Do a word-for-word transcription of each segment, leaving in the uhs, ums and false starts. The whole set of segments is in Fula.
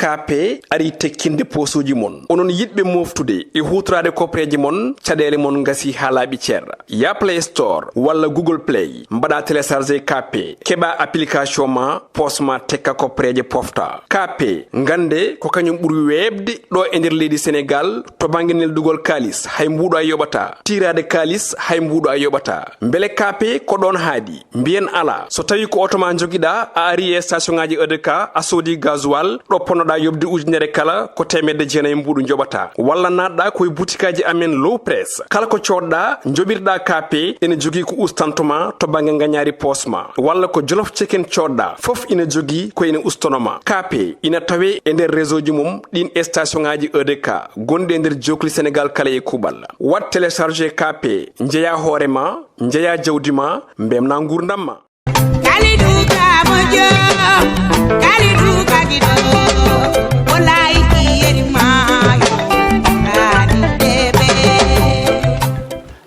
Kaape ari tekkinde poosuuji mon. Onon yiɗɓe mooftude e huutoraade kopreeje mon, caɗeele mon ngasi haa laaɓi cer. Ya Play Store walla Google Play, mbaɗa télécharger Kaape, keɓa application ma, poos ma tekka kopreeje pofta. Kaape, ngannde ko kañum ɓuri weeɓde ɗo e nder leydi Senegaal to bannge neldugol kaalis, hay mbuuɗo a yoɓata. Tiiraade kaalis, hay mbuuɗo a yoɓata. Mbele Kaape ko ɗoon haaɗi? Mbiyen alaa. So tawii ko oto ma njogiɗaa, a ari e station ŋaaji E D K, a soodi gasoil, ɗo ponnoɗaa yoɓde ujunere kala, ko teemedde jeenayi mbuuɗu njoɓataa. Walla naatɗaa ko e butikaaji amen Low Press. Kala ko coodɗaa, njoɓirɗaa Kaape, ene jogii ko ustanto ma to bannge ngañaari poos ma. Walla ko Jolof Chicken coodɗaa, fof ina jogii ko ene ustono ma. Kaape ina tawee e nder réseau ji mum ɗiin e station ŋaaji E D K gonɗi e nder jookli Senegaal kala e kuuɓal. Waɗ télécharger Kaape, njeyaa hoore ma, njeyaa jawdi ma, mbemnaa nguurndam ma. Kalidou ka moƴƴo, Kalidou ka giɗo, o laayi ki yeri maayo, Kalidou bébé.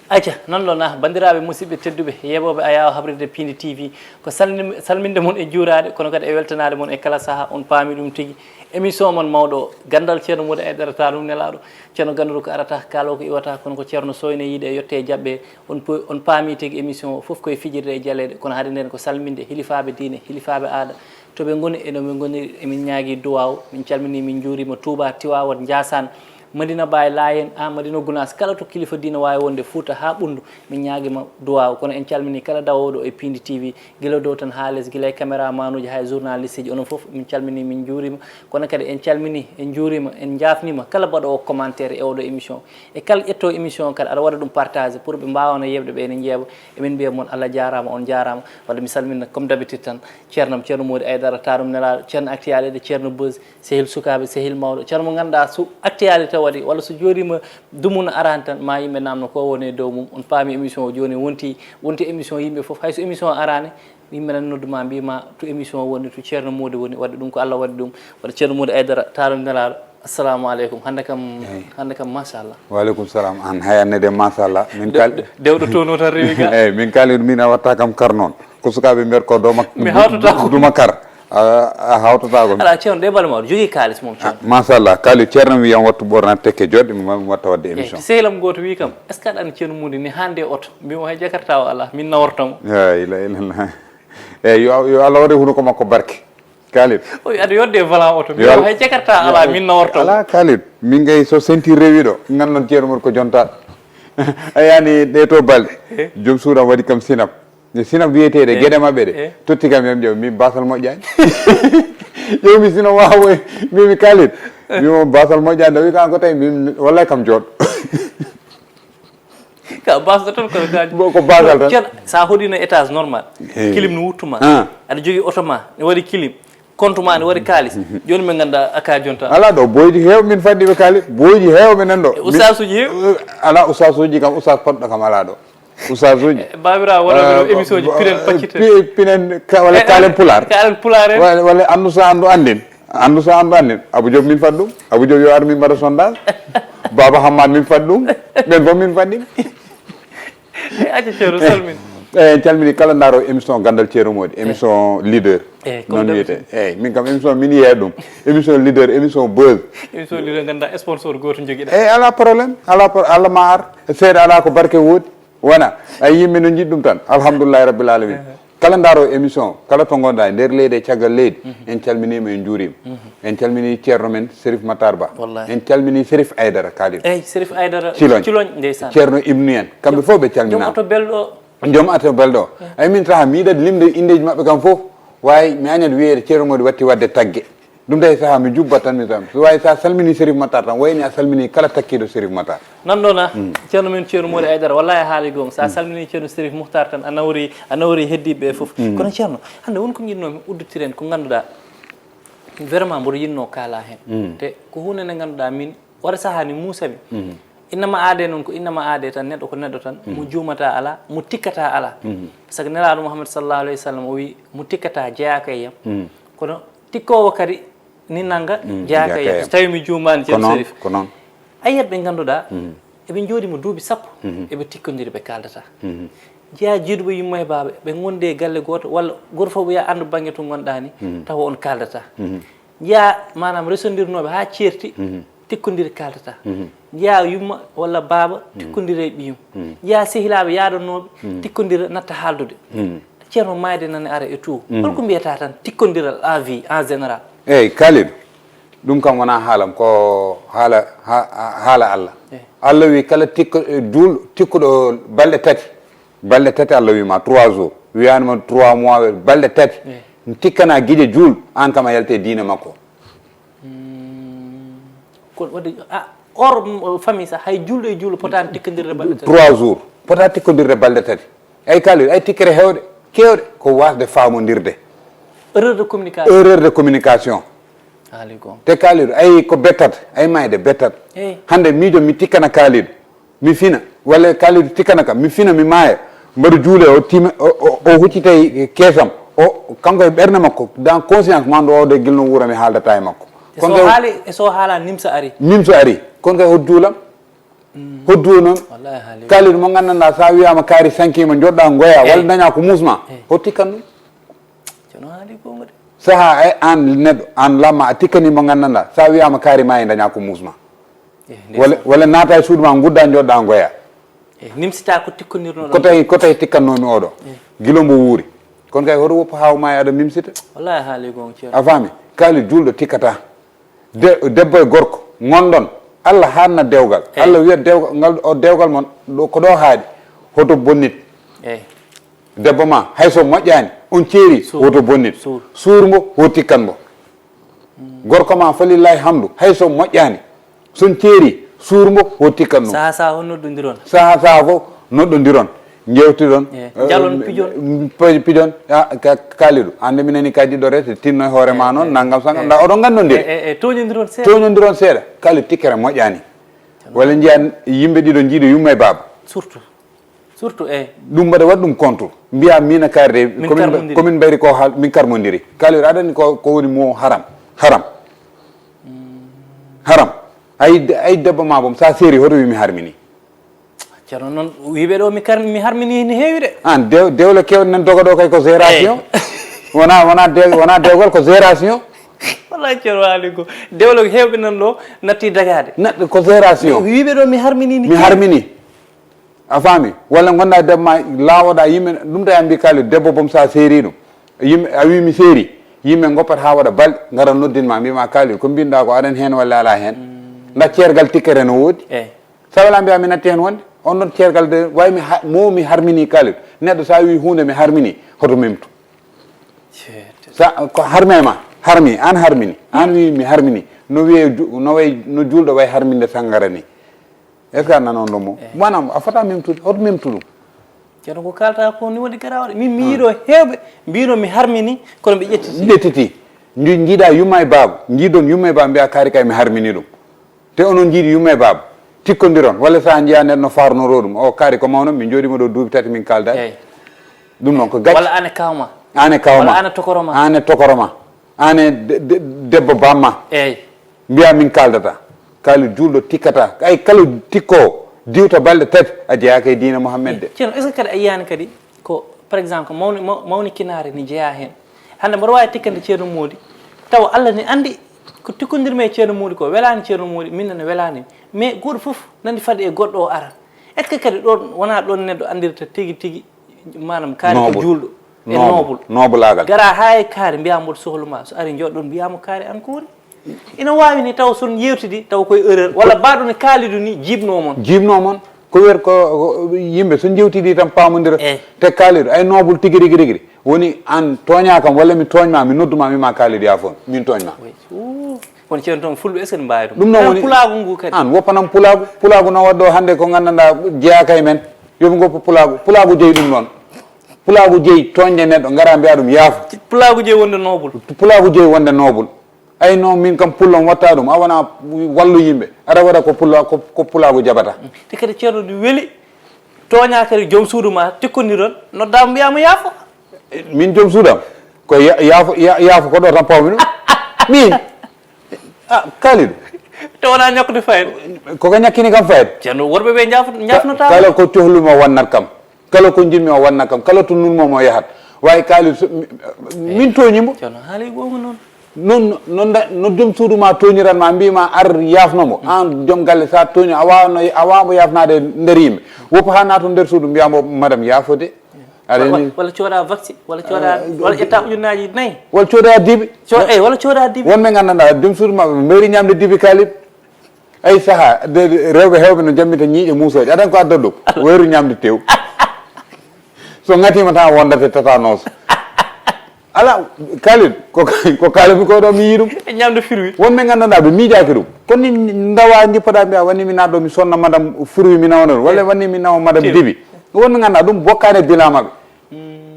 Acca, noon ɗon, ah, banndiraaɓe musidɓe tedduɓe, yeeɓooɓe Ayaawo Habrirde Piindi T V, ko salnim- salminde mon e juuraade, kono kadi e weltanaade mon e kala sahaa, on paami ɗum tigi. Émission mon mawɗo o, ganndal Ceerno Moodi Aydara, taanum nelaaɗo. Ceerno Ganduru ko arata, kaalo ko iwata, kono ko Ceerno Soyne yiide e yotte e jaɓɓe. On po- on paami tigi émission o fof koye fijirde e jaleeɗe, kono hade nden ko salminde hilifaaɓe diine, hilifaaɓe aada, to ɓe ngoni e no ɓe ngoniri. Emin ñaagii duwaaw, min calminii, min njuuriima Tuubaa, Tiwaawan, Njaasaan, Madina Baay, Laayeen, ah, Madina Gunaas, kala to kilifa diine waawi wonde, Fuuta haa Ɓunndu, min ñaagiima duwaaw. Kono en calminii kala dawoowo ɗo e Piindi T V, gila dow tan haa les, gila e caméramaanuuji haa e journaliste ji, onon fof min calminii, min njuuriima. Kono kadi en calminii, en njuuriima, en njaafniima kala mbaɗoowo commentaire e ooɗo émission. E kala ƴettoowo émission o kadi, aɗa waɗa ɗum partagé pour ɓe mbaawa no yeeɓde ɓe ene njeeɓa. Emin mbiya mon Allah jaaraama, on jaaraama. Wadde mi salmina comme d'habitude tan, ceernam, Ceerno Moodi Aydara, taanum nelaaɗo, ceerno actualité, ceerno Buzz, sehil sukaaɓe, sehil mawɗo, ceerno mo ngannduɗaa so actualité waɗi walla so jooɗiima dumunna araani tan, ma yimɓe naamno ko woni e dow mum. On paami émission o jooni wonti, wonti émission yimɓe fof. Hay so émission o araani, yimɓe nana noddu ma, mbiya ma to émission o woni, to Ceerno Moodi woni. Wadde ɗum ko Allah waɗi ɗum. Wadde Ceerno Moodi Aydara, taanum nelaaɗo, assalamu aleykum. Hannde kam, hannde kam machallah. Wa aleykum salam. Aan hay annede machallah. Min kal- Dewɗo toon o tan rewi ga. Eyyi, min kaalii min a watta kam kar noon. Ko sukaaɓe mbiyata ko doma Mi hawtata ko. Duma kar. A a hawtata ko. Alaa, ceerno, ɗe bal mawɗo jogii kaalis mum, ceerno. Machallah, kaali ceerno mi yiyam wattu ɓornaade tekke joɗɗe, mi mi watta waɗde Eyyi, émission. Sehil am gooto wii kam, est ce que aɗa anndi Ceerno Moodi ne hannde oto? Mbimo hay Jakarta o alaa, min naworta mo. La ilaha illallah. Eyyi, yo yo Allah waɗe hunuko makko barke. Kaalid. O wi aɗa yodde e volant oto, mbimo hay Jakarta alaa, min naworta mo. Alaa, Kaalid, min gay so sentir rewiɗo, ngandon ceerno mon ko jontaɗo. A yani ɗe to balɗe. Joom suuɗam waɗi kam sinap. Nde sinap wiyeteeɗe geɗe maɓɓe ɗe, totti kam yam ƴeew, min basal moƴƴaani. Ƴeewmi sinap wawo e mbimi Kaalid. Mbimo basal moƴƴaani, o wi kan ko tawi min wallay kam jooɗo. Ka basɗo tan kono ka Bon, ko basal tan. Ceerno, sa hoɗino étage normal, Eh. Clim no wuttuma. Ah. Aɗa jogii oto ma, ne waɗi clim, compte ma ne waɗi kaalis. Jooni min ngannda aka jonta. Ala ɗo boyji heew min faddi ɓe Kaalid, boyji heew min nanɗo. E ustaasuji heew? Ala ustaasuji kam, ustaas poɗɗo kam ala ɗo. Ustaasuji. Babira wala émission ji piren paccite. Pinen wala kalen pular. Kalen pular en. Wala andu sa andu andin. Anndu so anndu annin. Abou Diop min fad ɗum. Abou Diop yo ar min mbaɗa sondage. Baba Hammad min fad ɗum. Ɓen fof min fad ɗum. Acca ceerno salmin. Eyi, en calmini kala ndaaro émission Gandal Ceerno Moodi, émission leader. Eyi, noon wiyete. Eyi, min kam émission min yiyee ɗum. Émission leader, émission buzz. Émission leader ngannduɗaa sponsor gooto njogiɗaa. Eyi, ala problème. Ala pro- Allah ma ar. Seeɗa ala ko barke woodi. Wona ay yimɓe no jiɗi ɗum tan. Alhamdulillahi rabbil alamin. Kala ndaaro émission, kala to ngonɗa e nder leydi e caggal leydi, en calminima, en juurima. En calmini ceerno men Serif Matar Ba. Wallahi. En calmini Serif Aydara Kalidou. Eyyi, Serif Aydara Ciloñ. Ciloñ, ndeysaan. Ceerno Ibnu en. Kamɓe fof ɓe Joom calminama. Oto Belɗo. Joom Oto Belɗo. Ay min taha mi yiɗat limde indeji maɓɓe kam fof. Wawi mi añat wiyede Ceerno Modi watti wadde tagge. Ɗum tawi saha mi jubbat tan mi tan. So wawi sa salmini Serif Matar tan wayni a salmini kala takkiɗo Serif Matar. Nan ɗo na ceerno men ceerno Modi Aydara, wallahi a haali goonga. Sa salmini ceerno Serif Muhtar tan a nawri, a nawri heddiɓe ɓe fof. Kono ceerno, hannde won ko jiɗnomi udditir en ko ngannduɗa vraiment mboɗo yinno kaala heen. Te ko hunde nde ngannduɗa min oɗo saha ni muusami. Innama aade noon ko innama aade tan, neɗɗo ko neɗɗo tan, mo juumata ala, mo tikkata ala. Par ce que Nelaaɗo Muhammad sallallahu alayhi wa sallam o wi mo tikkata jeyaaka e yam. Kono tikkoowo kadi ni nannga jeyaaka e yam. So tawi mi juumaani ceerno Serif. Ko noon. Ay yimɓe ɓe ngannduɗa eɓe njooɗima duuɓi sappo, eɓe tikkodiri, ɓe kaldata. Jeya jiiduɓe yumma e baaba, ɓe ngondi e galle gooto walla gooto fof wiya anndu bannge to ngonɗa ni, tawa on kaldata. Njiyaa maanaam resondirnooɓe haa ceerti, tikkondire kaaltata. Njiyaa yumma walla baaba tikkondire e ɓiyum. Njiyaa sehilaaɓe yaadanooɓe tikkondire natta haaldude. Ceerno maayde nane ara e tout. Holko mbiyata tan tikkondiral à vie en général? Eyyi, Kalidou, ɗum kam wonaa haalam, ko haala, ha-, ha-, haala Allah. Eyyi. Allah wi kala tikko, eh, juul-, tikkuɗo balɗe tati, balɗe tati Allah wi ma trois jours, wiyaani ma trois mois, balɗe tati. Eyyi. Tikkana giƴe juul, aan kam a yalte diine makko. Hmm. Kono wadde, ah, or, mm, famille sax, hay juulɗo e juulɗo potaani tikkondirde balɗe tati. Trois jours, potaa tikkondirde balɗe tati. Ay Kalidou, ay tikkere heewɗe, keewɗe, ko waasde faamondirde. Erreur de communication. Erreur de communication. Haali ko. Te Kalidou, ay ko bettat, ay maayde bettat. Eyyi. Hannde miijo mi tikkana Kalidou, mi fina, walla Kalidou tikkana kam, mi fina, mi maaya, mbaɗa juule, o tima, o, o, o huccitay keesam, o, kanko e ɓernde makko, dans conscience, ma ndo o de gilno wuuro mi haaldata e makko. E so haali, e so haala nimsa ari. Nimsa ari. Kono kay hot juulam? Hoddu o noon. Wallahi haali. Kalidou mo nganndanɗaa, so a wiyaama kaari sankiima, njoɗɗaa ngoya, walla dañaa ko muusma, o tikkan ɗum. Ceerno haali goonga de. Sahaa e aan neɗɗo, aan lamma, a tikkanii mo nganndanɗaa, so a wiyaama kaari maayi, dañaa ko muusma. Eh, walla, ndeysaan. Walla naata e suudu ma, ngudda, njoɗɗaa ngoya. Eh, nimsitaa ko tikkondirnoɗon. Ko tawi, ko tawi tikkannoomi oɗo. Eh. Gila mbo wuuri. Kono kay hoto woppu haa o maayi aɗa mimsita. Wallahi haali goonga, Ceerno. A faami? Kalidou juulɗo tikkataa. De-, debbo e gorko ngonɗon, Allah haanna dewgal. Eyyi. Allah wiya dewgal ngal, o dewgal mon, ɗo, ko ɗo haaɗi, hoto bonnit. Eyyi. Debbo ma, hay so moƴƴaani, on ceeri, suur, woto bonnit. Suur. Suur mbo, ho tikkan mbo. Gorko ma, falillahi hamdu, hay so moƴƴaani, so on ceeri, suur mbo, ho tikkan ɗum. Saha saha ho noddondiron. Saha saha fof noddondiron. Njewtiron, eh, njalon, eh, pijon. Mm, pi-, pijon. Ah, Ka-, Kalidou, hannde mi nani ka jiɗɗo rete, tinno e hoore ma noon, eh, nanngam sangam. Eh, nda oɗon nganndondiri. Eh, eh, eh, toñondiron seeɗa. Toñondiron seeɗa. Kalidou, tikkere moƴƴaani. Walla njiya yimɓe ɗiɗo njiiɗo yumma e baaba. Surtout. Surtout, eh. Ɗum mbaɗa waɗ ɗum contre. Mbiya mina kaari de, min komin, karmondiri. Komin mbayri ko haal, min karmondiri. Kalidou, aɗa anndi ko, ko woni mo haram. Haram. Haram. Ay, ay debbo ma bom, sa seeri, hoto wi mi harmini. Ceerno, noon wiiɓe ɗo mi kar-, mi harmini ne heewi de. Aan, dew-, dewle keewɗe nan doga ɗo kay ko gération. Eey. Wona, wona dew-, wona dewgal, ko gération. Wallahi, Ceerno Aali ko dewle heewɓe nan ɗo natti dagaade. Neɗɗo ko gération. Wiiɓe ɗo mi harmini ni. Mi harmini. A faami? Walla ngonɗa e debbo ma, laawoɗa yimɓe, ɗum tawi a mbi Kalidou, debbo bom sa seeri ɗum. Yimɓe, a wi mi seeri. Yimɓe ngoppat haa waɗa balɗe, ngara noddin ma, mbiya ma Kalidou, ko mbinɗa ko aɗan heen walla ala heen? Mm. Nda ceergal tikkere no woodi. Eey. Sa wela mbiya mi natti heen wonde, on ɗon ceergal de, way mi ha-, mo mi harmini Kalidou. Neɗɗo sa wi huunde mi harmini, hoto memtu. Ceete. Sa, ko harme ma, harmi, an harmini, an wi mi harmini. No wiye ju-, no way, no juulɗo way harminde sangara ni. Est-ce que a nanon ɗo mo? Eey. Maanaam, a fota memtude, hoto memtu ɗum. Ceerno, ko kalta ko ni waɗi garaaw de. Min mi yiɗo heewɓe, mbino mi harmini, kono ɓe ƴettiti. Ɓe ƴettiti. Ndi-, njiiɗa yumma e baaba, njiidon yumma e baaba, mbiya kaari kay mi harmini ɗum. Te onon njiiɗi yumma e baaba, tikkondiron, walla sa njiya neɗɗo no farnoro ɗum. O kaari ko mawno, min jooɗima ɗo duuɓi tati min kaldaaki. Eey. Ɗum noon ko gacce. Walla an e kawma. An e kawma. Walla an e tokoroma. An e tokoroma. An e de-, de-, debbo bamma. Eey. Mbiya min kaldata. Kala juulɗo tikkata. Ay kala tikko diwta balɗe tati a jeyaaka e diina Muhammed de. Ceerno, est-ce que kadi a yiyaani kadi ko, par exemple, mawni-, maw-, mawnikinaare ne jeyaa heen? Hannde mboɗo waawi tikkande Ceerno Moodi, tawa Allah ne anndi ko tikkondirmi e Ceerno Moodi ko welaani Ceerno Moodi, min ne welaani. Mais gooto fof nandi fadde e goɗɗo o ara. Est-ce que kadi ɗoon wonaa ɗoon neɗɗo anndirta tigi tigi, maanaam kaari ko juulɗo e noble. Noble. Noble. Gara haa e kaari mbiyaa mboɗo sohlu ma. So ari njoɗɗon mbiyaa mo kaari an ko woni. Ina waawi ni taw son yewtidi taw koye erreur. Walla mbaɗo ne Kalidou ni jiibnoo mon. Jiibnoo mon. Ko wiyata ko, ko yimɓe so njewtidi tan paamondira. Eey. Te Kalidou, ay noble tigi rigi rigi. Woni an tooñaa kam walla mi tooñ ma, mi noddu ma, mi ma Kalidou yaa fof, min tooñ ma. Oui. Ooh. Kono ceerno toon fulɓe, est-ce que ne mbaawi ɗum? Ɗum noon woni pulaagu ngu kadi. An woppanam pulaagu. Pulaagu no waɗɗo hannde ko nganndanɗaa jeyaaka e men. Yo ɓe ngoppu pulaagu. Pulaagu jeyi ɗum noon. Pulaagu jeyi tooñde neɗɗo, ngara mbiya ɗum yaafo. Pulaagu jeyi wonde noble. Pulaagu jeyi wonde noble. Ay noon min kam pullo mi watta ɗum. A wona wallu yimɓe. Aɗa waɗa ko pulla-, ko, ko pulaagu jaɓata. Te kadi ceerno ɗum weli. Tooñaa kadi joom suudu ma, tikkondiron, noddaa mo mbiyaa mo yaafo. Min joom suudam? Ko ya-, yaafo, ya-, yaafo ko ɗo tan pawmi ɗum. Min? Ah, Kalidou. To wonaa ñakkude fayda. Koko ñakkini kam fayda. Ceerno, worɓe ɓe njaaf-, njaafnotaako. Kala ko cohlumi o wannat kam. Kala ko njiɗmi o wannat kam. Kala to nunmo mo yahat. Waawi Kalidou so, mi-, min tooñi mo. Ceerno, haali goonga noon. Noon, noon da, no joom suudu ma tooñiran ma, mbiima ar yaafno mo. Aan joom galle, so a tooñi, a waawno, a waawno yaafnaade nder yimɓe. Woppa haa naata nder suudu, mbiyaa mo, madame, yaafo de. Aɗa Walla, anndi? Walla cooda vaccin, walla cooda, Eh, walla ƴetta ujunnaaji nayi. Walla cooda dibi. Co-, eh, walla cooda dibi. Wonɓe nganndanɗaa, joom suudu maɓɓe, mbayri ñaamde dibi kaalib. Ay sahaa, de, de, rewɓe heewɓe no jammita ñiiƴe muusooje. Aɗa anndi ko adda ɗum? Wayru ñaamde tew. So ŋatiima tan a wondate tétanos. Alaa, kaalib, ko, ko kaalib ko ɗo mi yii ɗum. E ñaamde fruit. Wonɓe nganndanɗaa ɓe miijaaki ɗum. Kono ni ndawaa njippoɗaa mbiyaa, wani mi naatɗo mi sonna madame fruit mi nawana ɗum. Walla Eh. wani mi nawa madame Tew. Dibi. Wonɓe nganndanɗaa ɗum bokkaani e bilan maɓɓe.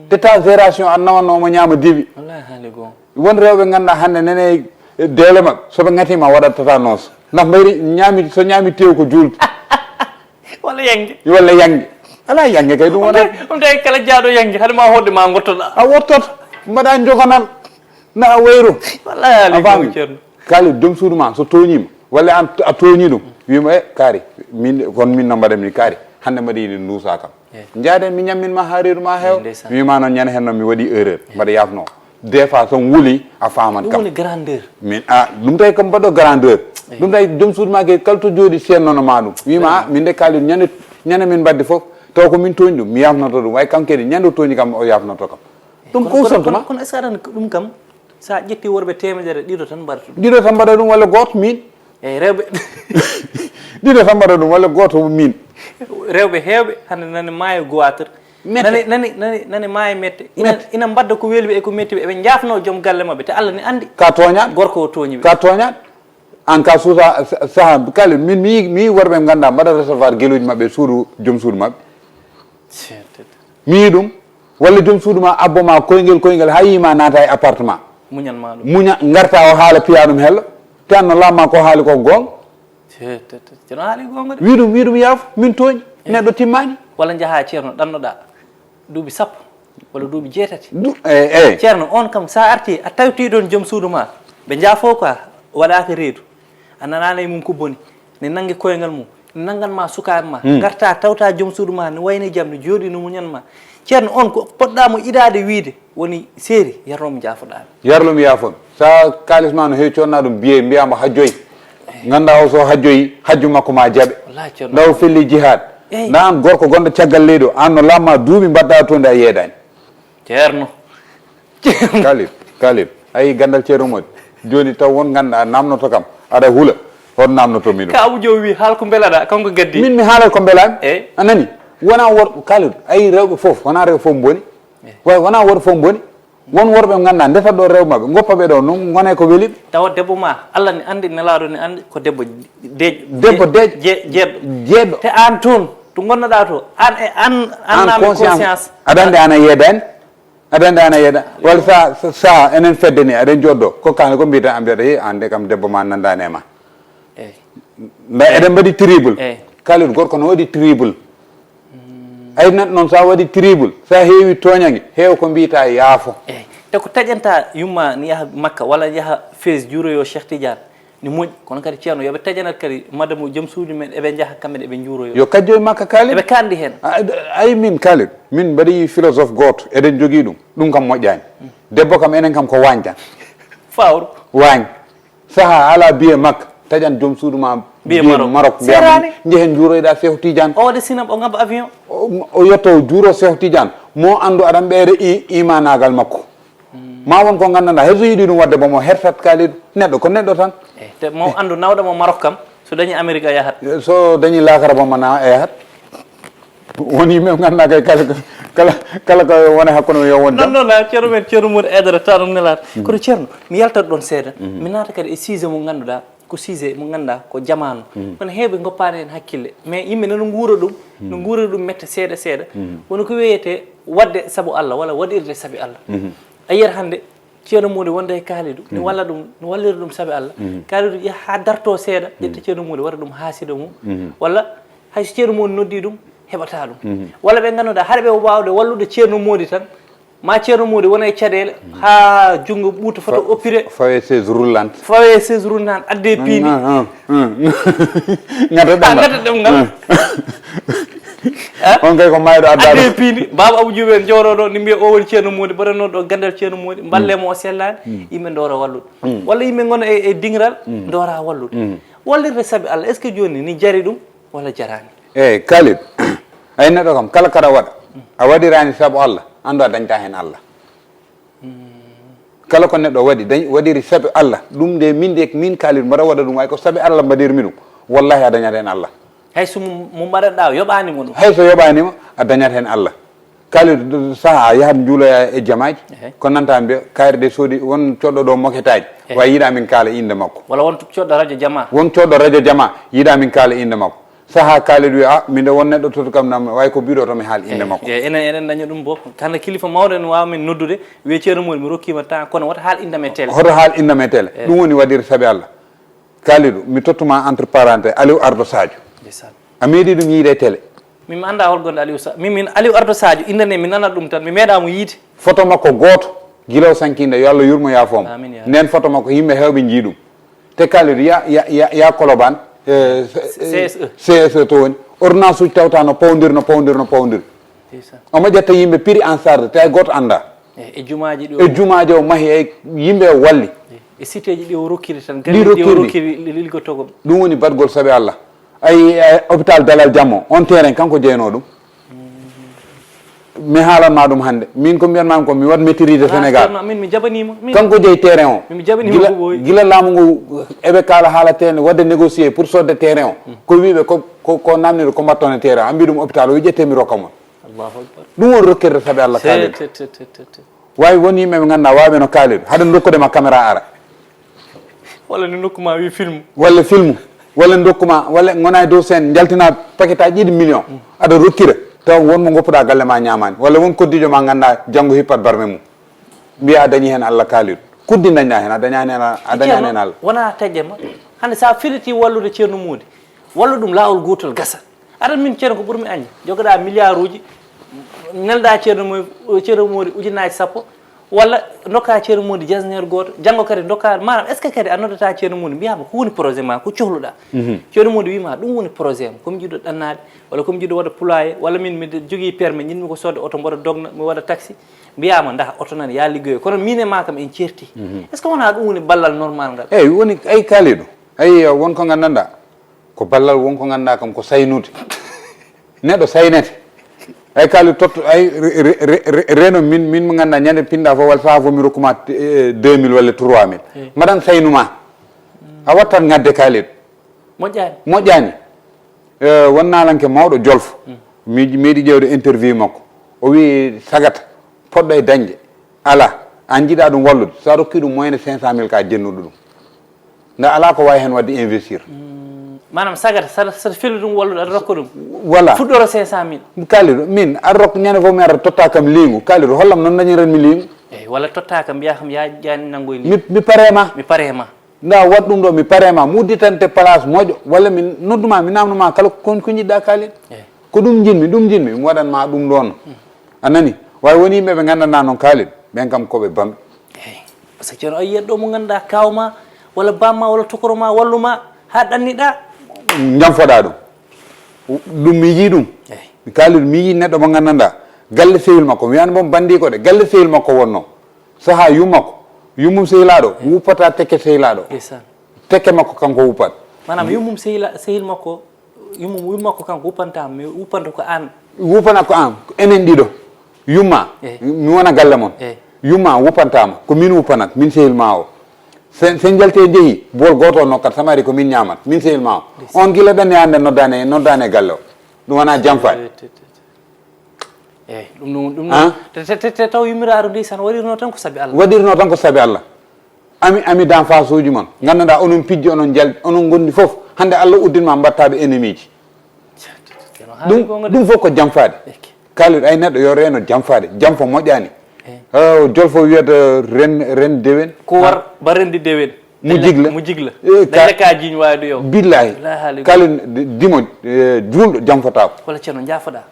Tétagération a nawanno omo ñaama dibi. Wallahi haali goo. Won rewɓe ngannduɗaa hannde nene e deele maɓɓe, so ɓe ŋatiima waɗat tétanos. Ndax mbayri ñaami, so ñaami tew ko juulde. Walla yannge. Walla yannge. Alaa yannge kay ɗum Ɗum wonaa. Tawi, ɗum tawi kala jaaɗo yannge, hade ma hoɗde ma ngottoɗaa. A wottoto, mbaɗa jogonal, na a wayru. Wallahi haali A faami? Goo, Ceerno. Kaalid, joom suudu ma, so tooñiima, walla aan a tooñii ɗum, wiima, "E, kaari, min de, kono min no mbaɗan mi kaari, hannde mbaɗa yiɗi nduusa kam." Eh. Njaaden mi ñammin ma haa reedu ma heew. Eh, ndeysaan. Wiima noon ñande heen noon mi waɗi erreur, mbaɗa yaafno. Des fois so wuli a faaman Ɗum kam. Woni grandeur. Min, a, ɗum tawi kam mbaɗo grandeur. Eh. Ɗum tawi joom suudu ma ke kala to jooɗi seennono ma ɗum. Wiima, "A, min de Kaalid ñande, ñande min mbaɗde fof, taw ko min tooñi ɗum, mi yaafnoto ɗum. Way kam kadi ñande o tooñi kam o yaafnoto kam." Ɗum Kono, ko kono, kono, sentiment. Kono est-ce que aɗa anndi ko ɗum kam, so a ƴetti worɓe teemedere, ɗiɗo tan mbaɗata ɗum. Ɗiɗo tan mbaɗa ɗum walla gooto min. Eyi, rewɓe. Ɗiɗo tan mbaɗa ɗum walla gooto min. Rewɓe heewɓe hannde nani maayo goitre. Mette. Nani, nani, nani, nani maayo mette. Ina, Mette. Ina mbadda ko weli ɓe e ko metti ɓe. Eɓe njaafnoo joom galle maɓɓe, te Allah ne anndi. Ka tooñaat. Gorko o tooñi ɓe. Ka tooñaat. An ka suusa sa-, saha kala min mi, mi worɓe ngannduɗaa mbaɗa recevoir geluuji maɓɓe e suudu, joom suudu maɓɓe. Mi yii ɗum, walla joom suudu ma abbo ma koyngel, koyngel, haa yii ma naata e appartement. Muñan ma ɗum. Muña, ngarta o haala piya ɗum hello. Te an no lamma ko haali ko goonga. Te, te, te, te no haali goonga de. Wi ɗum, wi ɗum yaafo, min tooñi. Eh. Neɗɗo timmaani. Walla njaha Ceerno, ɗannoɗaa. Duuɓi sappo, walla duuɓi jeetati. Du-, eh, eh. Ceerno, on kam, sa arti, a tawti ɗon joom suudu ma. Ɓe njaafo quoi, waɗaaka reedu. A nanaana e mum ko boni. Ne nangi koyngal mum. Ne nangan ma sukaaɓe ma. Hmm. Ngarta tawta joom suudu ma, ne wayni jam, ne jooɗi, ne muñan ma. Ceerno, on ko poɗɗa mo idaade wiide, woni seeri, yarno mo njaafoɗaa. Yarlo mi yaafon. Sa kaalis ma no heewi conna ɗum biye, mbiya mo hajjoy. Ngannda o so hajjoy, hajju makko ma jaɓe. Wallahi, Ceerno. Nda o felli jihad. Eyi. Nda an gorko gonɗo caggal leydi o, an no lamma duuɓi mbaɗɗa to nde a yeedaani. Ceerno. Kalib, Kalib. Ayi gandal Ceerno Modi. Joni taw won ganda a namnoto kam. Aɗa hula. Hon namnoto mi ɗum. Ka Abu Jow wi, haal ko mbelaɗa, kanko gaddi. Min mi haalay ko mbelami. Eyi. A nani? Wona wor-, Kalib. Ayi rewɓe fof, wona rewɓe fof mboni. Eyi. Wa-, wona worɓe fof mboni. Won worɓe ngannda ndeta ɗo rewɓe maɓɓe, goppa ɓe ɗo, no ngone ko weli ɓe. Tawa debbo ma, Allah ne anndi, Nelaaɗo ne anndi, ko debbo deeƴ-, Debbo deeƴ-, deeƴ-, je-, jeeɗɗo. Jeeɗɗo. Te aan toon, to ngonnoɗaa to, aan e aan, aan Aan naami conscience. Conscience. Aɗa anndi aan a yeedaani? Aɗa anndi aan a yeedaani? Walla sa, sa, sa enen fedde ni, aɗen jooɗo, ko kaane ko mbiyata, a mbiyata, "He, aan de kam debbo ma nanndaani e ma." Eyi. Nda eɗen mbaɗi triple. Eyi. Kalidou gorko no waɗi triple. Ay neɗɗo noon, sa waɗi triple, sa heewi tooñange, heew ko mbiyta yaafo. Eyi. Te ko taƴanta yumma ni yaha Makka walla yaha Fès juuroyo Cheikh Tidiane, ni moƴƴi. Kono kadi Ceerno, yo ɓe taƴanat kadi madame o, joom suudu men, eɓe njaha kamɓe ne, eɓe njuuroyo. Yo kajjo e Makka, Kalidou. Eɓe kaandi heen. A, ay min, Kalidou, min mbaɗi philosophe gooto, eɗen jogii ɗum. Ɗum kam moƴƴaani. Debbo kam, enen kam ko waañ tan. Fawru. Waañ. Saha ala biye Makka, taƴan joom suudu ma biye Maroc. Maroc, biya Serani. Njehen juuroyɗa Seeku Tidiane. O waɗa sinam, o ngabba avion. O, o yetto o juuro Seeku Tidiane. Mo anndu aɗan ɓeyda i-, imanagal makko. Ma won ko nganndanɗa, hay so yiɗi ɗum waɗde bomo, hertat Kalidou. Neɗɗo ko neɗɗo tan. Eh, te mo anndu nawɗa mo Maroc kam, so dañi Amérique a yahat. So dañi lakara bomo na a yahat. Won yimɓe ngannda kay kala, kala, kala ko woni hakkunde mum yo won jam. Non, non, a Ceerno men, Ceerno Mody Aidara, taanam nelaɗo. Kono Ceerno, mi yaltat ɗon seeɗa. Mi naata kadi e sujet mo ngannduɗaa, ko sujet mo ngannduɗaa ko jamaanu. Kono heewɓe ngoppaani heen hakkille. Mais yimɓe nana nguura ɗum, no nguura ɗum mette seeɗa seeɗa. Woni ko wiyetee waɗde sabu Allah, walla waɗirde sabi Allah. A yiyat hannde, Ceerno Mody wonda e Kalidou, ne walla ɗum, ne wallira ɗum sabi Allah. Kalidou yaha haa darto seeɗa, ƴetta Ceerno Mody, waɗa ɗum haasida mum. Walla hay so Ceerno Mody noddi ɗum, heɓata ɗum. Walla ɓe ngannduɗaa, haɗa ɓe waawde wallude Ceerno Mody tan, ma Ceerno Mody wona e caɗeele, haa junngo ɓuuta fota oppire. Fawe chaise roulante. Fawe chaise roulante, adde piindi. Ah, ah, ah. Ngata Ah, ɗemngal. Ngata ɗemngal. Ah. On kay ko mayɗo adda. Adde piindi, Baaba Abu Juuɓe en jooɗo ɗo, ni mbiya o woni Ceerno Moodi, mbaɗanno ɗo gandal Ceerno Moodi, mballe mo o sellaani, yimɓe ndoora wallude. Walla yimɓe ngona e, e dingiral, ndoora wallude. Wallirde sabi Allah, est-ce que jooni ni jari ɗum walla jaraani? Eeyi, Kalidou, ay neɗɗo kam, kala kaɗa waɗa, a waɗiraani sabu Allah, anndu a dañta heen Allah. Kala ko neɗɗo waɗi, dañ-, waɗiri sabi Allah, ɗum de min de, min Kalidou mbaɗa waɗa ɗum, ay ko sabi Allah mbaɗirmi ɗum, wallahi a dañat heen Allah. Hay so mo, mo mbaɗanɗa o yoɓaani mo ɗum. Hay so yoɓaani mo, a dañat heen Allah. Kalidou saha a yahat njuuloya e jamaaji, ko nanta mbiya, kaari de soodi won coɗɗo ɗo moketaaji, wa yiɗa min kaala innde makko. Walla won coɗɗo radio jama. Won coɗɗo radio jama, yiɗa min kaala innde makko. Saha Kalidou wi, "A, min de won neɗɗo toto kam nam, way ko biɗo to mi haal innde makko." Eyi, enen, eɗen daña ɗum bo. Hannde kilifa mawɗo ene waawa min noddude, wiya, "Ceerno Moodi, mi rokkima temps, kono wota haal innde am e télé." Hoto haal innde am e télé. Ɗum woni waɗirde sabi Allah. Kalidou, mi tottuma entre parenté, Aliou Ardo Sadio. Ndeysaan. A meeɗi ɗum yiide e télé? Min mi annda hol gonde Aliou Sa-, min, min Aliou Ardo Sadio, innde nde mi nanat ɗum tan, mi meeɗa mo yiide. Photo makko gooto, gila o sankinde, yo Allah yurmo yaafo mo. Amin, ya Rabbi. Nden photo makko, yimɓe heewɓe njii ɗum. Te Kalidou, ya, ya, ya, ya Colobane, eh, C S E. C S E to woni. Ordonnance uji tawta no pawdir, no pawdir, no pawdir. Ndeysaan. Omo ƴetta yimɓe pris en charge, te hay gooto annda. E, e jumaaji ɗi o, e jumaaji o mahi, e yimɓe o walli. E, e siteeji ɗi o rokkiri tan, ɗi galle ɗi o rokkiri, rokkiri li-, liggotogo. Ɗum woni baɗgol sabi Allah. Ay, ay, hôpital Dalal Jammo, on terrain kanko jeynoo ɗum. Mi haalan ma ɗum hannde. Min ko mbiyan ma ko mi waɗ maîtrise de Sénégal. Min mi jaɓaniima. Min kanko jeyi terrain o. Min mi jaɓaniima gila, ko ɓooyi. Gila laamu ngu eɓe kaala haala terrain, waɗde négocier pour sodde terrain o. Ko wiiɓe ko, ko, ko namnir ko mbatton e terrain o. Ambi ɗum hôpital o, wi ƴette mi rokka mon. Allahu Akbar. Ɗum woni rokkirde sabi Allah kaalen. Te, te, te, te, te, te. Wawi won yimɓe ɓe ngannduɗaa wawi no kaalen. Haɗa dokkude ma caméra ara. Walla ni nokku ma wi film. Walla film. Walla dokku ma, walla ngona e dow scène, njaltina paquet aji ɗiɗi million. Aɗa rokkira. Taw won mo goppuɗa galle ma ñamani. Walla won koddijo ma ngannduɗaa janngo hippat barme mum. Mbiya a dañi heen Allah kaalen. Kuddi dañɗa heen, a dañani heen, a dañani heen Allah. Wona taƴƴe ma. Hannde sa firiti wallude Ceerno Moodi. Wallu ɗum laawol gootol gasa. Aɗa min ceerno ko ɓurmi añde. Jogoɗa milliard uji, nelɗa ceerno mo, ceerno Moodi ujunnaji sappo, walla dokka ceerno Moodi jasneer gooto, janngo kadi dokka, maanaam, est-ce que kadi a noddata ceerno Moodi, mbiyama ko woni projet ma, ko cohluɗa? Ceerno Moodi wima ɗum woni projet am, komi jiɗɗo ɗannaade, walla komi jiɗɗo waɗa poulailler, walla min miɗo jogii permis, jiɗmi ko sodde oto mboɗo dogna, mi waɗa taxi, mbiyama ndaha oto nani, ya liggoyo, kono min e ma kam en ceerti. Est-ce que wona ɗum woni ballal normal ngal? Eyyi, woni, ay kaaliɗo, ay won ko nganndanɗa, ko ballal won ko ngannduɗaa kam ko saynude. Neɗɗo saynete. Ay kaali totto, ay re-, re-, re-, re-, reno min, min mo ngannduɗaa ñande pinɗa fof walla saha fof mi rokkuma, eh, deux mille walla trois mille. Mbaɗan saynu ma. A wattat ngadde kaaliɗo. Moƴƴaani. Moƴƴaani. Eh, won naalanke mawɗo Jolfo. Mi meeɗi ƴeewde interview makko. O wi sagata, poɗɗo e dañde. Ala, an jiɗa ɗum wallude. Sa rokki ɗum moyenne cinq cent mille ka jennuɗo ɗum. Nda ala ko wawi hen wadde investir. Maanaam sagata, saɗa, saɗa felli ɗum wallude, aɗa rokka ɗum. Voilà. Fuɗɗoro cinq cent mille. Kaaliɗo, min, aɗa rokka ñande fof mi ara totta kam liingu. Kaaliɗo, hollam noon dañiranmi liingu. Eyyi, walla totta kam, mbiya kam, ya, ya nanngoy liingu. Mi, mi pare ma. Mi pare ma. Nda waɗ ɗum ɗo, mi pare ma. Mi udditante place moƴƴo. Walla mi nodduma, mi namnuma kala ko, ko jiɗɗa kaaliɗo. Eyyi. Ko ɗum jiɗmi, ɗum jiɗmi, mi waɗan ma ɗum ɗon. A nani? Wawi woni yimɓe ɓe nganndanɗa noon kaaliɗo, ɓen kam ko ɓe bamɓe. Eyyi. Par ce que ceerno, a yiyat ɗo mo ngannduɗaa kaaw ma, walla bamma, walla tokoro ma, wallu ma, haa ɗanniɗa. Jamfoɗa ɗum. Ɗum mi yii ɗum. Eyyi. Mi kaaliɗo, mi yii neɗɗo mo nganndanɗa. Galle sehil makko, mi wiyani mo banndiko de, galle sehil makko wonno. Saha yummako, yummum sehilaɗo, wuppata tekke sehilaɗo. Ndeysaan. Tekke makko kanko wuppat. Maanaam yummum sehila-, sehil makko, yummum, yummum makko kanko wuppanta, mi wuppanta ko an. Wuppana ko an, enen ɗiɗo. Yumma, eh, mi wona galle mon. Eh. Yumma wuppantama, ko min wuppanat, min sehil ma o. Sen, sen jalte jeehi, bool gooto o nokkat, samari ko min ñaamat, min sehil ma o. Ndeysaan. On gila ɗanni hannde noddani, noddani e galle o. Ɗum wona jamfaade. Eh, te, te, te. Eyyi, ɗum noon, ɗum noon. Te, te, te, te taw yummiraaɗo ndeysaan waɗirno tan ko sabi Allah. Waɗirno tan ko sabi Allah. Ami, ami d'enfance uji mon. Nganndanɗaa onon pijji, onon njaldi, onon ngondi fof. Hannde Allah uddin ma mbaɗtaa ɓe ennemi ji. Ceerno, haali ɗum, goonga de. Ɗum fof ko jamfaade. Eke. Kaalid, ay neɗɗo yo reeno jamfaade. Jamfa moƴƴaani. Eh. Oh, Jolfo wiyata ren, ren dewen. Ko war ba rendi dewen. Mo jigla. Mo jigla. Eh, daña ka jiñ wawi ɗo yo. Billahi. Wallahi haali. Kaalid, dimo, eh, juulɗo jamfataako. Wala ceerno, jaafoɗa.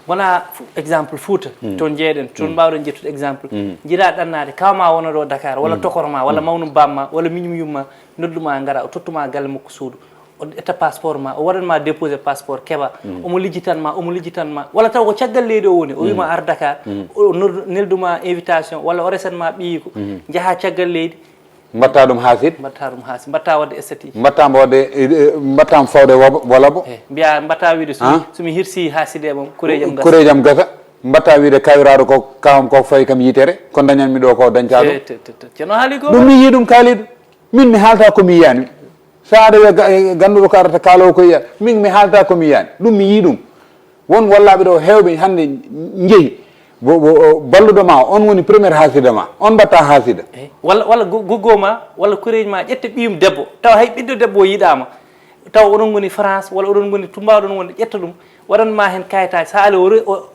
Wona fu-, exemple Fouta, toon jeeɗen, toon mbawɗen ƴettude exemple. Jiɗa ɗannaade, kaw ma wona ɗo Dakar, walla tokoro ma, walla mawnum bamma, walla miñum yumma, nodduma ngara, o tottuma galle makko suudu. O ƴetta passeport ma, o waɗan ma déposé passeport, keɓa. Omo lijjitan ma, omo lijjitan ma. Walla taw ko caggal leydi o woni, o wima ar Dakar, o nor-, neldu ma invitation, walla o resan ma ɓiyi ko. Njaha caggal leydi. Mbatta ɗum haasid. Mbatta ɗum haasid. Mbatta waɗde esthétique. Mbatta mbo waɗde, eh, eh, mbatta mo fawde wabo-, wala bo. Eh, mbiya mbatta wiide so mi, so mi hirsi haaside e mom, kurejam gasa. Kurejam gasa. Mbatta wiide kawiraɗo ko kawam ko fawi kam yitere, ko dañanmi ɗo ko dañta ɗum. Te, te, te, te. Ceerno haali ko. Ɗum mi yii ɗum kaaliɗo. Min mi haalta ko mi yiyani. Sa aɗa wiya ga-, eh, ganduɗo ko arata kaalowo ko yiya. Min mi haalta ko mi yiyani. Ɗum mi yii ɗum. Won wallaaɓe ɗo heewɓe hannde njehi. Bo, bo, o, balluɗo ma, on woni première haasida ma. On mbatta haasida. Eyi. Walla, walla go-, goggo ma, walla koreeji ma, ƴetta ɓiyum debbo. Tawa hay ɓiɗɗo debbo o yiɗaama. Tawa oɗon ngoni France, walla oɗon ngoni to mbaawɗon wonde, ƴetta ɗum, waɗan ma heen kayitaaji. Sa ali o re-, o,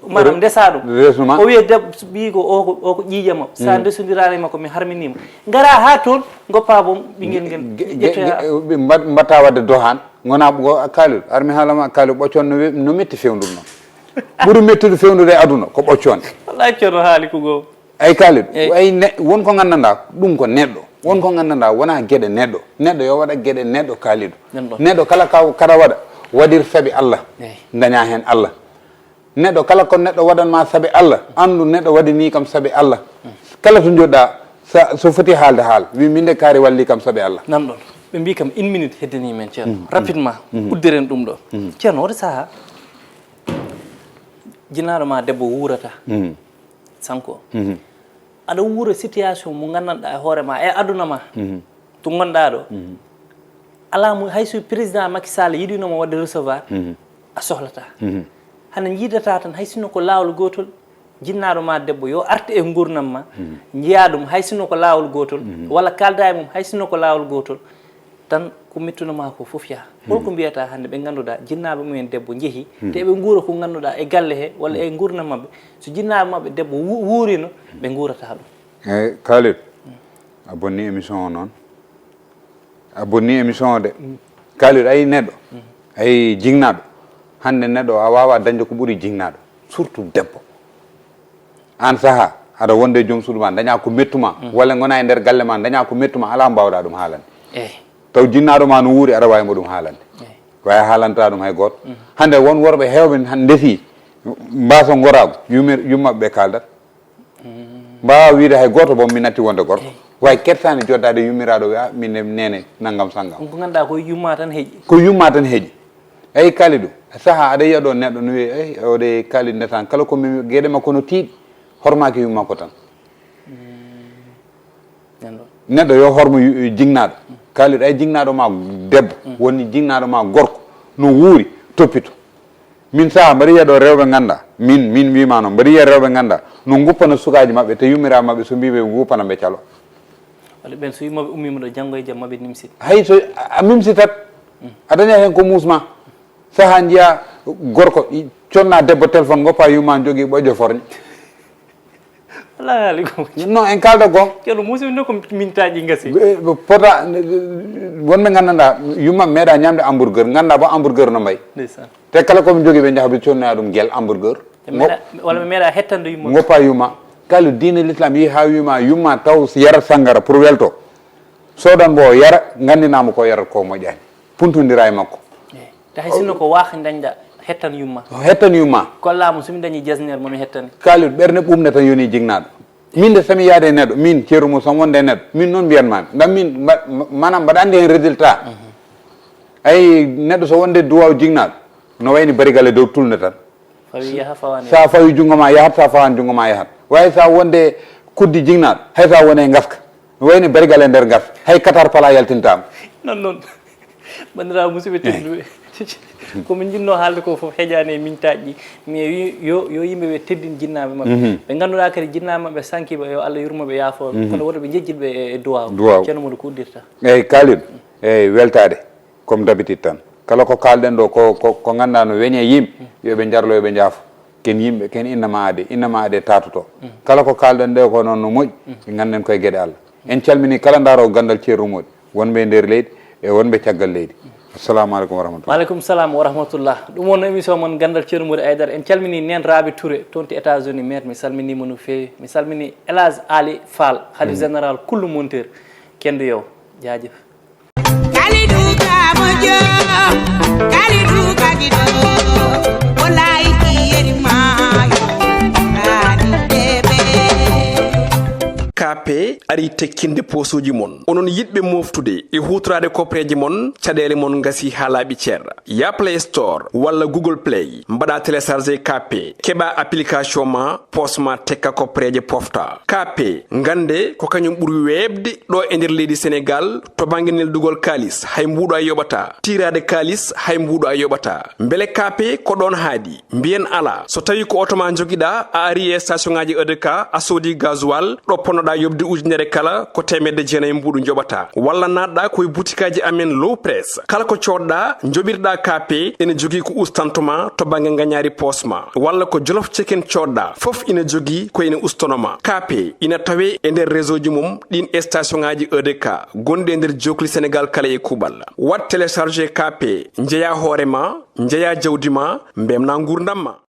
maanaam ndesa ɗum. Resnuma. O wiya debbo, ɓiyi ko o, ko, o ko ƴiiƴam am. Sa ndesondiraani e makko, mi harminiima. Ngara haa toon, ngoppa boom, ɓinngel ngel ge-, ge-, ƴettoya. Ge-, ɓe mbat-, mbatta waɗde dohan. Ngona ɓugo a Kalidou, ar mi haalama Kalidou ɓoccon no we-, no metti fewndum noon. Ɓuri mettude fewnude e aduna ko ɓoccon. Wallahi ceerno haali ko goo. Ay Kalidou, ay ne-, won ko nganndanɗaa ɗum ko neɗɗo. Won ko nganndanɗaa wona geɗe neɗɗo. Neɗɗo yo waɗa geɗe neɗɗo Kalidou. Neɗɗo kala ka, kada waɗa, waɗir sabi Allah. Daña heen Allah. Neɗɗo kala ko neɗɗo waɗan ma sabi Allah, anndu neɗɗo waɗi ni kam sabi Allah. Kala to njoɗɗa, sa, so foti haalde haal, wi min de kaari walli kam sabi Allah. Nan ɗon. Ɓe mbi kam une minute heddani men ceerno. Rapidement, uddiren ɗum ɗo. Ceerno, wata saha, jinnaɗo ma debbo wuurata. Sanko. Aɗa wuura situation mo nganndanɗa e hoore ma, e aduna ma. To ngonɗa ɗo, alaa mo, hay so président Macky Sall yiɗino mo waɗde recevoir, a sohlata. Hana jiidata tan, hay sinno ko laawol gootol, jinnaɗo ma debbo yo arte e ngurnam ma, njiya ɗum, hay sinno ko laawol gootol, walla kalda e mum, hay sinno ko laawol gootol, tan ko mettuno ma ko fof yaha. Holko mbiyata hannde ɓe ngannduɗa jinnaɓe mumen debbo njehi, te eɓe nguura ko ngannduɗa e galle he, walla e ngurnam maɓɓe, so jinnaɓe maɓɓe debbo wu-, wuurino, ɓe nguurata ɗum. Eyi, Kalidou, a bonni émission o noon. A bonni émission o de. Kalidou, ayi neɗɗo, ayi jignaɗo. Hannde neɗɗo a wawa dañde ko ɓuri jignaɗo. Surtout debbo. Aan saha, aɗa wonde e joom suudu ma, daña ko mettuma, walla gona e nder galle ma, daña ko mettuma, ala mbawɗa ɗum haalande. Eyi. Taw jinnaɗo ma no wuuri, aɗa wawi mo ɗum haalande. Eyi. Waya haalanta ɗum hay gooto. Hannde won worɓe heewɓe han ndesi, mbasa ngorago, yumir-, yummaɓe ɓe kaldat. Mbawa wiide hay gooto, bon, mi natti wonde gorko. Eyi. Way kersani joddade yummiraɗo, wiya min ne nene nanngam sanngam. Ɗum ko ngannduɗa ko yumma tan heƴi. Ko yumma tan heƴi. Eyi Kalidou, saha aɗa yiya ɗo neɗɗo no wiya, eyi, o de Kalidou ndesan, kala ko mi geɗe makko no tiiɗi, hormaki yumma ko tan. Neɗɗo yo hormo yu-, jignaɗo. Kalidou, ay jignaɗo ma debbo, woni jignaɗo ma gorko, no wuuri, toppito. Min saha mbaɗa yiya ɗo rewɓe ngannduɗa, min, min wima noon, mbaɗa yiya rewɓe ngannduɗa, no guppana sukaaji maɓɓe, te yummira maɓɓe so mbiɓe guppana ɓe calo. Walla ɓen so yummaɓe ummima ɗo, janngo e jam maɓe nimsit. Hay so a, a mimsitat, a dañat heen ko muusma. Saha njiya gorko, i-, conna debbo téléphone, goppa yumma jogii ɓoƴƴo forñe. Wala haali ko. Non, en kalda gong. Ceerno, musidɓe, ko min taaƴi ngasi. Ɓe, ɓe pota, wonɓe nganndanɗa, yumma meeɗa ñamde hamburger, ngannda bo hamburger no mbayi. Ndeysaan. Te kala ko ɓe jogii ɓe njaha ɓe connoya ɗum gel hamburger. Ɓe meeɗa, walla ɓe meeɗa hettande yumma. Goppa yumma. Kala diine l'islam yi ha wima yumma taw yara sangara pour welto. Sodan bo yara, ngandinamo ko yara ko moƴƴani. Puntondira e makko. Eyi. Te hay sinno ko waaha dañɗa, hettan yumma. Hettan yumma. Kollamo so mi dañi jasner mo mi hettani. Kalidou, ɓernde ɓumde tan yoni jignaɗo. Min de sami yaade e neɗɗo, min Ceerno Moussa wonde e neɗɗo, min noon mbiyanmami. Ngam min mba-, ma-, maanaam mbaɗa andi hen résultat. Ay neɗɗo so wonde duwaw jignaɗo, no wayni barigal e dow tulnde tan. Fawi yaha, fawaani yaha. Sa fawi junngo ma yahat, sa fawaani junngo ma yahat. Way sa wonde kuddi jignaɗo, hay sa wone e ngaska. No wayni barigal e nder ngaska. Hay katar pala yaltintama. Non, non. Banndiraaɓe musidɓe tedduɓe, ko min njinnoo haalde ko fof heƴaani e min taaƴi. Mi wi yo, yo yimɓe ɓe teddin jinnaaɓe maɓɓe. Ɓe ngannduɗaa kadi jinnaaɓe maɓɓe sankiiɓe, yo Allah yurmo ɓe, yaafoo ɓe. Kono woto ɓe njejjit ɓe e, e duwaaw. Duwaaw. Ceerno Modou, ko uddirta? Eyyi, Kalidou. Eyyi, weltaade. Comme d'habitude tan. Kala ko kaalɗen ɗo ko, ko, ko ngannduɗaa no weñe yimɓe, yo ɓe njarlo, yo ɓe njaafo. Ken yimɓe, ken innama ade, innama ade tatoto. Kala ko kaalɗen ɗo ko noon no moƴƴi, ɓe ngannden koye geɗe Allah. En calmini kala ndaaroowo ganndal Ceerno Mody, wonɓe e nder leydi e wonɓe caggal leydi. Assalamu aleykum wa rahmatullah. Wa aleykum salam wa rahmatullah. Ɗum wonno émission mon Ganndal Ceerno Mody Aydara. En calmini Neen Rabi Touré, toon to États-Unis, maire, mi salminiima no feewi. Mi salmini El Hadj Ali Fall, Khalif général kullu monteur. Kendu yow. Jaajëf. Kalidou Ka moƴƴo. ari tekkinde posuuji mon. Onon yiɗɓe moftude e huutoraade kopreeje mon, caɗeele mon ngasi haa laaɓi cer. Ya Play Store walla Google Play, mbaɗa télécharger K P, keɓa application ma, pos ma tekka kopreeje pofta. K P, ngannde ko kañum ɓuri weeɓde ɗo e nder leydi Senegal to bannge neldugol kaalis, hay mbuuɗo a yoɓata. Tiiraade kaalis, hay mbuuɗo a yoɓata. Mbele K P ko ɗoon haaɗi? Mbiyen alaa. So tawi ko oto ma njogiɗa, a ari e station ngaji E D K, a soodi gasoil, ɗo ponnoɗa yoɓde ujunere kala, ko teemedde jeenayi mbuuɗu njoɓata. Walla naatɗa ko e butikaji amen Low Press. Kala ko coodɗa, njoɓirɗa K P, ene jogii ko ustanto ma to bannge ngañaari poos ma. Walla ko Jolof Chicken coodɗa, fof ina jogii ko ene ustono ma. K P ina tawe e nder réseau ji mum ɗin e station ngaji E D K, gonɗi e nder jokli Senegal kala e kuuɓal. Waɗ télécharger K P, njeya hoore ma, njeya jawdi ma, mbemna nguurndam ma.